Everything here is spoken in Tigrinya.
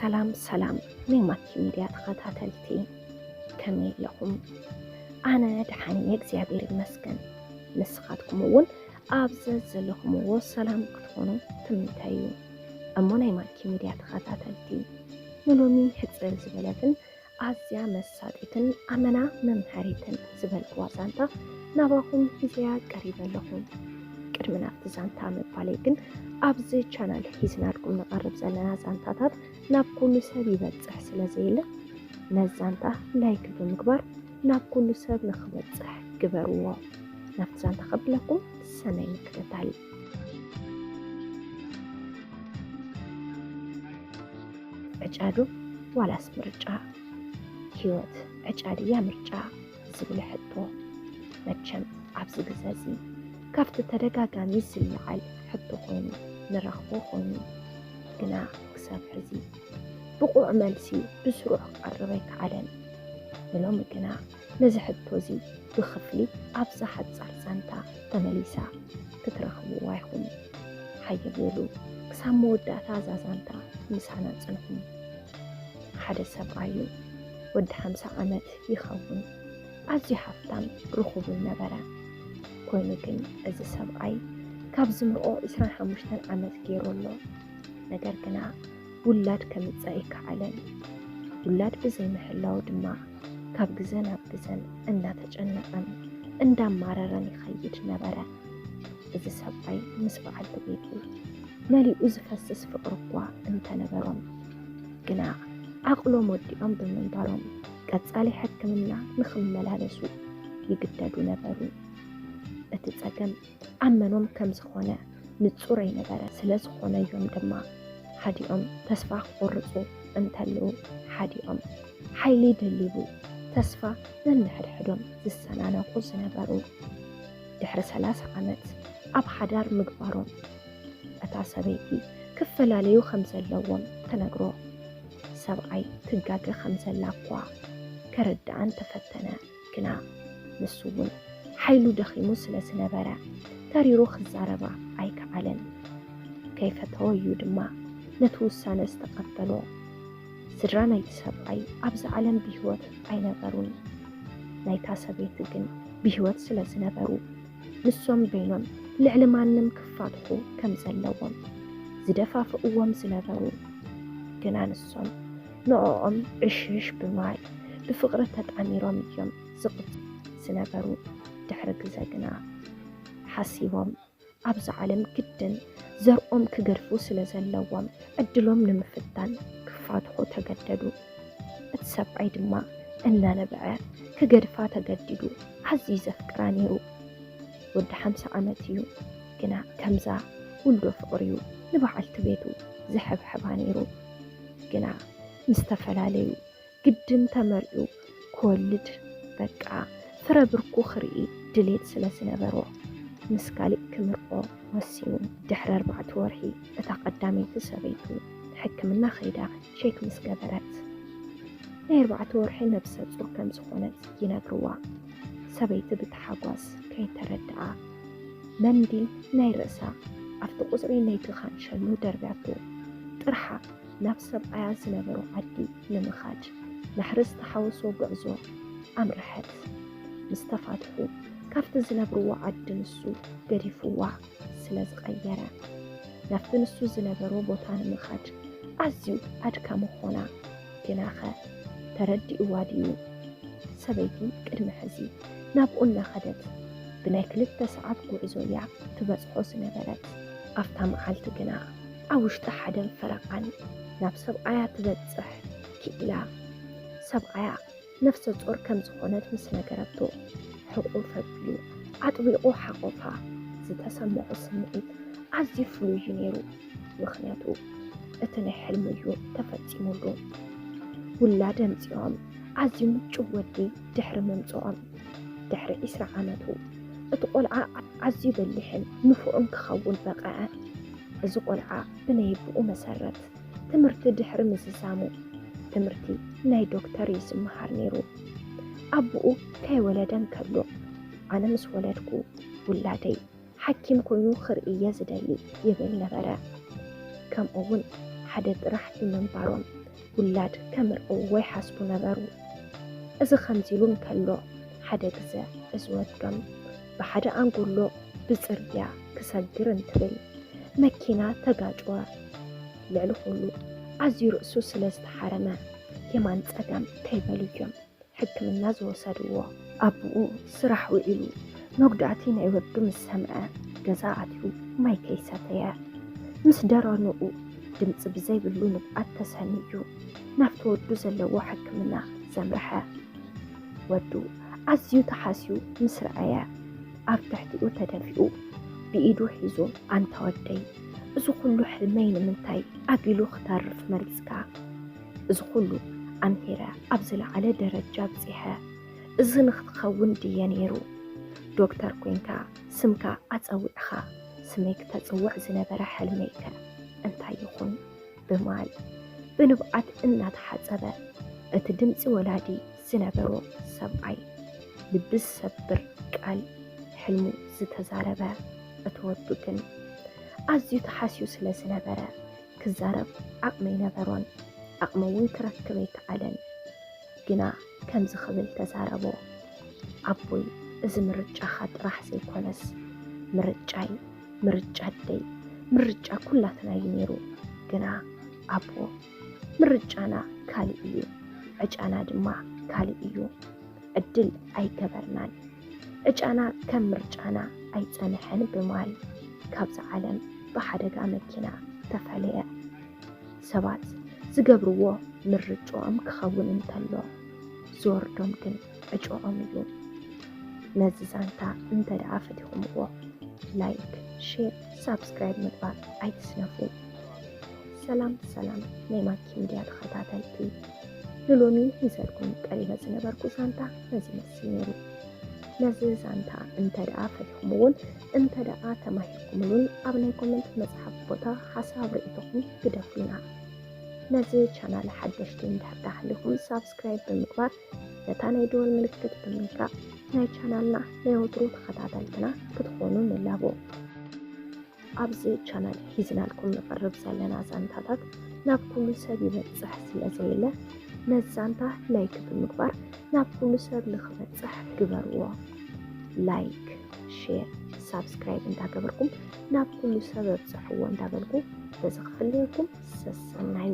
ሰላም ሰላም ናይ ማኪ ሚድያ ተኸታተልቲ፣ ከመይ ኣለኹም? ኣነ ደሓን እየ፣ እግዚኣብሔር ይመስገን። ንስኻትኩም እውን ኣብ ዘዘለኹምዎ ሰላም ክትኾኑ ትምንተዩ። እሞ ናይ ማኪ ሚድያ ተኸታተልቲ፣ ንሎሚ ሕጽር ዝበለትን ኣዝያ መሳጢትን ኣመና መምሃሪትን ዝበልኩዋ ዛንታ ናባኹም ሒዘያ ቀሪበ ኣለኹ። ቅድሚ ናብቲ ዛንታ ምባለይ ግን፣ ኣብዚ ቻናል ሒዝናልኩም ንቐርብ ዘለና ዛንታታት ናብ ኩሉ ሰብ ይበጽሕ ስለ ዘየለ፣ ነዚ ዛንታ ላይክ ብምግባር ናብ ኩሉ ሰብ ንኽበጽሕ ግበርዎ። ናብቲ ዛንታ ከብለኩም፣ ሰናይ ምክትታል። ዕጫ ዶ ዋላስ ምርጫ? ህይወት ዕጫ ድያ ምርጫ? ዝብል ሕቶ መቸም ኣብዚ ግዘ እዚ ካብቲ ተደጋጋሚ ዝለዓል ሕቶ ኮይኑ ንረኽቦ ኮይኑ፣ ግና ክሳብ ሕዚ ብቑዕ መልሲ ብስሩዕ ክቐርብ ኣይከኣለን። ንሎሚ ግና ነዚ ሕቶ እዚ ብኽፍሊ ኣብዛ ሓጻር ዛንታ ተመሊሳ ክትረኽብዋ ኢኹም። ሃየ በሉ፣ ክሳብ መወዳእታ እዛ ዛንታ ምሳና ጽንሑ። ሓደ ሰብኣይ እዩ። ወዲ ሓምሳ ዓመት ይኸውን። ኣዝዩ ሃፍታም ርኹብን ነበረ። ኮይኑ ግን እዚ ሰብኣይ ካብ ዝምርዖ ዕስራን ሓሙሽተን ዓመት ገይሩ ኣሎ። ነገር ግና ውላድ ከምጽእ ኣይከኣለን። ውላድ ብዘይምህላው ድማ ካብ ግዘ ናብ ግዘን እናተጨነቐን እንዳማረረን ይኸይድ ነበረ። እዚ ሰብኣይ ምስ በዓልቲ ቤቱ መሊኡ ዝፈስስ ፍቕሪ እኳ እንተነበሮም፣ ግና ዓቕሎም ወዲኦም ብምንባሮም ቀጻሊ ሕክምና ንኽመላለሱ ይግደዱ ነበሩ። እቲ ጸገም ኣመኖም ከም ዝኾነ ንጹር ኣይነበረ። ስለ ዝኾነዮም ድማ ሓዲኦም ተስፋ ክቑርጹ እንተለዉ፣ ሓዲኦም ሓይሊ ደሊቡ ተስፋ ነንሕድሕዶም ዝሰናነቑ ዝነበሩ። ድሕሪ ሰላሳ ዓመት ኣብ ሓዳር ምግባሮም፣ እታ ሰበይቲ ክፈላለዩ ከም ዘለዎም ተነግሮ። ሰብኣይ ትጋገ ከም ዘላ እኳ ከረድኣን ተፈተነ፣ ግና ንሱ እውን ሓይሉ ደኺሙ ስለ ዝነበረ ተሪሩ ክዛረባ ኣይከኣለን። ከይፈተወ እዩ ድማ ነቲ ውሳነ ዝተቐበሎ። ስድራ ናይቲ ሰብኣይ ኣብዚ ዓለም ብህይወት ኣይነበሩን። ናይታ ሰበይቲ ግን ብህይወት ስለ ዝነበሩ፣ ንሶም በይኖም ልዕሊ ማንም ክፋትሑ ከም ዘለዎም ዝደፋፍእዎም ዝነበሩ፣ ግና ንሶም ንዕኦም ዕሽሽ ብምባል ብፍቕሪ ተጣሚሮም እዮም ዝቕጽሉ ዝነበሩ። ድሕሪ ግዘ ግና ሓሲቦም፣ ኣብዚ ዓለም ግድን ዘርኦም ክገድፉ ስለ ዘለዎም፣ ዕድሎም ንምፍታን ክፋትሑ ተገደዱ። እቲ ሰብኣይ ድማ እናነበዐ ክገድፋ ተገዲዱ። ኣዝዩ ዘፍቅራ ነይሩ። ወዲ ሓምሳ ዓመት እዩ፣ ግና ከምዛ ውልዶ ፍቕሪ'ዩ ንበዓልቲ ቤቱ ዝሕብሕባ ነይሩ። ግና ምስ ተፈላለዩ፣ ግድን ተመርዕዩ ክወልድ፣ በቃ ፍረ ብርኩ ክርኢ ድሌት ስለ ዝነበሮ፣ ምስ ካሊእ ክምርዖ ወሲኑ። ድሕሪ ኣርባዕተ ወርሒ፣ እታ ቀዳመይቲ ሰበይቱ ሕክምና ከይዳ ቼክ ምስ ገበረት፣ ናይ ኣርባዕተ ወርሒ ነብሰ ጹር ከም ዝኾነት ይነግርዋ። ሰበይቲ ብታሓጓስ ከይተረድኣ፣ መንዲል ናይ ርእሳ ኣብቲ ቁጽሪ ናይቲ ካንሸሎ ደርብያቶ፣ ጥርሓ ናብ ሰብኣያ ዝነበሮ ዓዲ ንምኻድ ናሕሪ ዝተሓወሶ ጉዕዞ ኣምርሐት። ምስ ተፋትሑ፣ ካብቲ ዝነብርዎ ዓዲ ንሱ ገዲፍዋ ስለ ዝቐየረ፣ ናብቲ ንሱ ዝነበሮ ቦታ ንምኻድ ኣዝዩ ኣድካሚ ኾና። ግናኸ ተረዲእዋ ድዩ? ሰበይቲ ቅድሚ ሕዚ ናብኡ እናኸደት ብናይ ክልተ ሰዓት ጉዕዞ እያ ትበጽሖ ዝነበረት። ኣብታ መዓልቲ ግና ኣብ ውሽጢ ሓደን ፈረቓን ናብ ሰብኣያ ትበጽሕ ክኢላ። ሰብኣያ ነፍሰ ጾር ከም ዝኾነት ምስ ነገረቶ፣ ሕቑፍ ኣቢሉ ኣጥቢቑ ሓቖፋ። ዝተሰምዖ ስምዒት ኣዝዩ ፍሉይ እዩ ነይሩ። ምኽንያቱ እቲ ናይ ሕልሙ እዩ ተፈጺሙሉ። ውላድ ኣምጺኦም ኣዝዩ ምጭው ወዲ ድሕሪ ምምጽኦም፣ ድሕሪ ዕስራ ዓመቱ እቲ ቆልዓ ኣዝዩ በሊሕን ንፉዕን ክኸውን በቐዐ። እዚ ቆልዓ ብናይ ኣቦኡ መሰረት ትምህርቲ ድሕሪ ምዝዛሙ፣ ትምህርቲ ናይ ዶክተር እዩ ዝመሃር ነይሩ። ኣቦኡ ከይወለደ እንከሎ፣ ኣነ ምስ ወለድኩ ውላደይ ሓኪም ኮይኑ ክርኢ እየ ዝደሊ ይብል ነበረ። ከምኡ እውን ሓደ ጥራሕ ብምንባሮም ውላድ ከምርዕዎ ይሓስቡ ነበሩ። እዚ ከምዚ ኢሉ እንከሎ፣ ሓደ ግዘ እዚ ወዶም ብሓደ ኣንጎሎ ብፅርግያ ክሰግር እንትብል መኪና ተጋጭወ። ልዕሊ ኩሉ ኣዝዩ ርእሱ ስለ ዝተሓረመ የማን ፀገም ከይበሉ እዮም ሕክምና ዝወሰድዎ። ኣቦኡ ስራሕ ውዒሉ መጉዳእቲ ናይ ወዱ ምስ ሰምዐ፣ ገዛ ኣትዩ ማይ ከይሰተየ፣ ምስ ደረንኡ ድምፂ ብዘይብሉ ንብዓት ተሰንዩ ናብቲ ወዱ ዘለዎ ሕክምና ዘምርሐ። ወዱ ኣዝዩ ተሓስዩ ምስ ረኣየ፣ ኣብ ትሕቲኡ ተደፊኡ ብኢዱ ሒዙ፣ ኣንታ ወደይ፣ እዚ ኩሉ ሕልመይ ንምንታይ ኣጊሉ ክተርፍ መሪፅካ? እዚ ኩሉ ኣምሂረ ኣብ ዝለዓለ ደረጃ ኣብፂሐ፣ እዚ ንክትኸውን ድየ ነይሩ? ዶክተር ኮይንካ ስምካ ኣፀዊዕኻ ስመይ ክተፅውዕ ዝነበረ ሕልመይከ እንታይ ይኹን? ብምባል ብንብዓት እናተሓፀበ፣ እቲ ድምፂ ወላዲ ዝነበሮ ሰብኣይ ልቢ ዝሰብር ቃል ሕልሙ ዝተዛረበ፣ እቲ ወዱ ግን ኣዝዩ ተሓስዩ ስለ ዝነበረ ክዛረብ ዓቕሚ ኣይነበሮን። ዓቕሚ እውን ክረክብ ኣይከኣለን። ግና ከምዚ ክብል ተዛረቦ፣ ኣቦይ፣ እዚ ምርጫኻ ጥራሕ ዘይኮነስ ምርጫይ፣ ምርጫ ኣደይ፣ ምርጫ ኩላትና እዩ ነይሩ። ግና ኣቦ፣ ምርጫና ካልእ እዩ፣ ዕጫና ድማ ካልእ እዩ። ዕድል ኣይገበርናን፣ ዕጫና ከም ምርጫና ኣይጸንሐን ብምባል ካብዛ ዓለም ብሓደጋ መኪና ተፈለየ። ሰባት ዝገብርዎ ምርጫኦም ክኸውን እንተሎ፣ ዝወርዶም ግን ዕጫኦም እዩ። ነዚ ዛንታ እንተ ደኣ ፈቲኹምዎ፣ ላይክ፣ ሼር፣ ሳብስክራይብ ምግባር ኣይትስነፉ። ሰላም ሰላም ናይ ማኪ ሚድያ ተኸታተልቲ፣ ንሎሚ ሒዘልኩም ቀሪበ ዝነበርኩ ዛንታ ነዚ ይመስል ነይሩ። ነዚ ዛንታ እንተ ደኣ ፈቲኹምዎን እንተ ደኣ ተማሂርኩምሉን፣ ኣብ ናይ ኮመንት መጽሓፍ ቦታ ሓሳብ ርእይቶኹም ግደፉልና። ነዚ ቻናል ሓደሽቲ እንድሕር ደኣ ሃሊኹም ሳብስክራይብ ብምግባር ነታ ናይ ደወል ምልክት ብምንካእ ናይ ቻናልና ናይ ወትሩ ተኸታተልትና ክትኾኑ ንላቦ። ኣብዚ ቻናል ሒዝናልኩም ንቐርብ ዘለና ዛንታታት ናብ ኩሉ ሰብ ይበጽሕ ስለ ዘየለ፣ ነዚ ዛንታ ላይክ ብምግባር ናብ ኩሉ ሰብ ንኽበጽሕ ግበርዎ። ላይክ፣ ሼር፣ ሳብስክራይብ እንዳገበርኩም ናብ ኩሉ ሰብ ኣብጽሕዎ እንዳበልኩ በዚ ክፍለየኩም ሰሰናዩ።